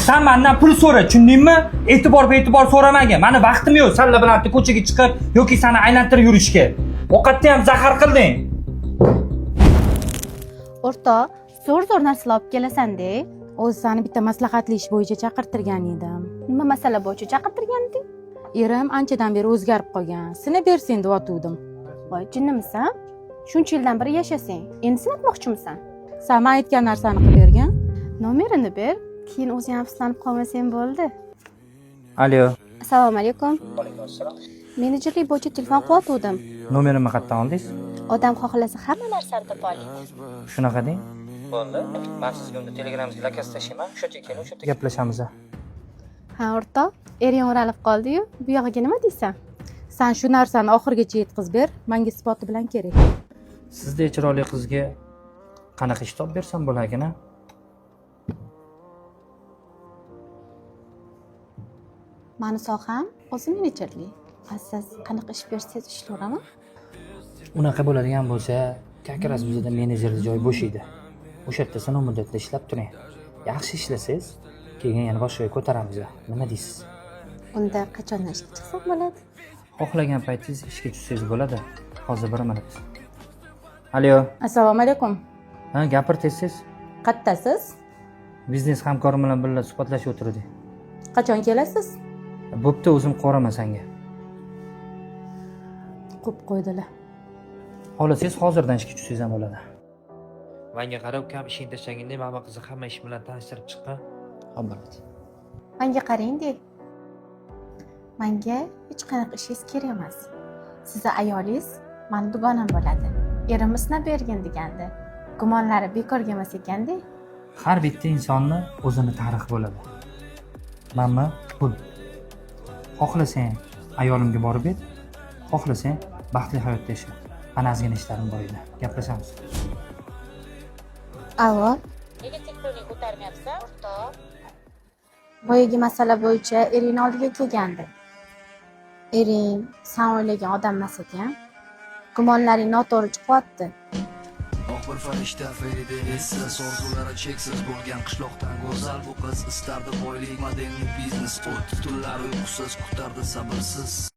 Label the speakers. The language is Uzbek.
Speaker 1: San mendan pul so'ra, tushundingmi? E'tibor e'tibor so'ramagin. Mani vaqtim yo'q sanlar bilan bitta ko'chaga chiqib yoki seni aylantirib yurishga. Ovqatni ham zahar qilding.
Speaker 2: O'rtoq, zo'r zo'r narsalar olib kelasan-de.
Speaker 3: O'zi sani bitta maslahatli ish bo'yicha chaqirtirgan edim.
Speaker 2: Nima masala bo'yicha chaqirtirgan eding?
Speaker 3: Erim anchadan beri o'zgarib qolgan. Sinab bersin deyotgandim.
Speaker 2: Voy, jinnimisan? Shuncha yildan beri yashasang, endi sinatmoqchimisan?
Speaker 3: San man aytgan narsani qilib bergin.
Speaker 2: Nomerini ber, keyin o'zing afsuslanib qolmasang bo'ldi.
Speaker 1: Alo.
Speaker 2: Assalomu alaykum. Menejerlik bo'yicha telefon qilyotgandim.
Speaker 1: Nomerimni qayerdan oldingiz?
Speaker 2: Odam xohlasa hamma narsani topa oladi.
Speaker 1: Shunaqa deng. Bo'ldi. Men sizga unda Telegramingizga lakaz tashlayman. O'sha yerga keling, o'sha yerda gaplashamiz.
Speaker 2: Ha, o'rtoq, ering o'ralib qoldi-yu, bu yog'iga nima deysan?
Speaker 3: San shu narsani oxirigacha yetkazib ber, menga isboti bilan kerak.
Speaker 1: Sizdek chiroyli qizga qanaqa ish topib bersam bo'larkan a?
Speaker 2: Mani soham o'zi menejerlik. A siz qanaqa ish bersangiz ishlayveraman.
Speaker 1: Unaqa bo'ladigan bo'lsa, как раз bizada menejerli joy bo'sh edi. O'sha yerda sinov muddatida ishlab turing. Yaxshi ishlasangiz, keyin yana boshqa joyga ko'taramiz. Nima deysiz?
Speaker 2: Unda qachondan ishga chiqsam bo'ladi?
Speaker 1: Xohlagan paytingiz ishga tushsangiz bo'ladi. Hozir bir minut. Alo.
Speaker 3: Assalomu alaykum.
Speaker 1: Ha, gapir tez-tez.
Speaker 3: Qattasiz?
Speaker 1: Biznes hamkorim bilan birga suhbatlashib o'tirdik.
Speaker 3: Qachon kelasiz?
Speaker 1: Bo'pti, o'zim qo'raman senga.
Speaker 3: Qo'yib qo'ydilar.
Speaker 1: Xohlasangiz hozirdan ishga tushsangiz ham bo'ladi.
Speaker 4: Manga qara ukam, ishingni tashlaganda mana bu qizni hamma ish bilan tanishtirib chiqqan.
Speaker 5: Xo'p, bo'ladi.
Speaker 2: Manga qarang-de. Manga hech qanaqa ishingiz kerak emas. Sizni ayolingiz mani dugonam bo'ladi. Erimni sinab bergin degandi. Gumonlari bekorga emas ekanda.
Speaker 1: Har bitta insonni o'zini tarixi bo'ladi. Manmi pul. Xohlasang ayolimga borib ber, xohlasang baxtli hayotda yasha. Mana ozgina ishlarim bor edi. Gaplashamiz.
Speaker 2: Allo.
Speaker 3: Nega telefoningni ko'tarmayapsan?
Speaker 2: O'rtoq. Boyagi masala bo'yicha ering oldiga kelgandi. Ering san o'ylagan odam emas ekan. Gumonlaring noto'g'ri chiqyapti.
Speaker 6: Oq bir farishta Feride essiz, orzulari cheksiz bo'lgan qishloqdan go'zal bu qiz istardi boylik, modelni biznes, o'tdi tunlar uyqusiz, kutardi sabrsiz.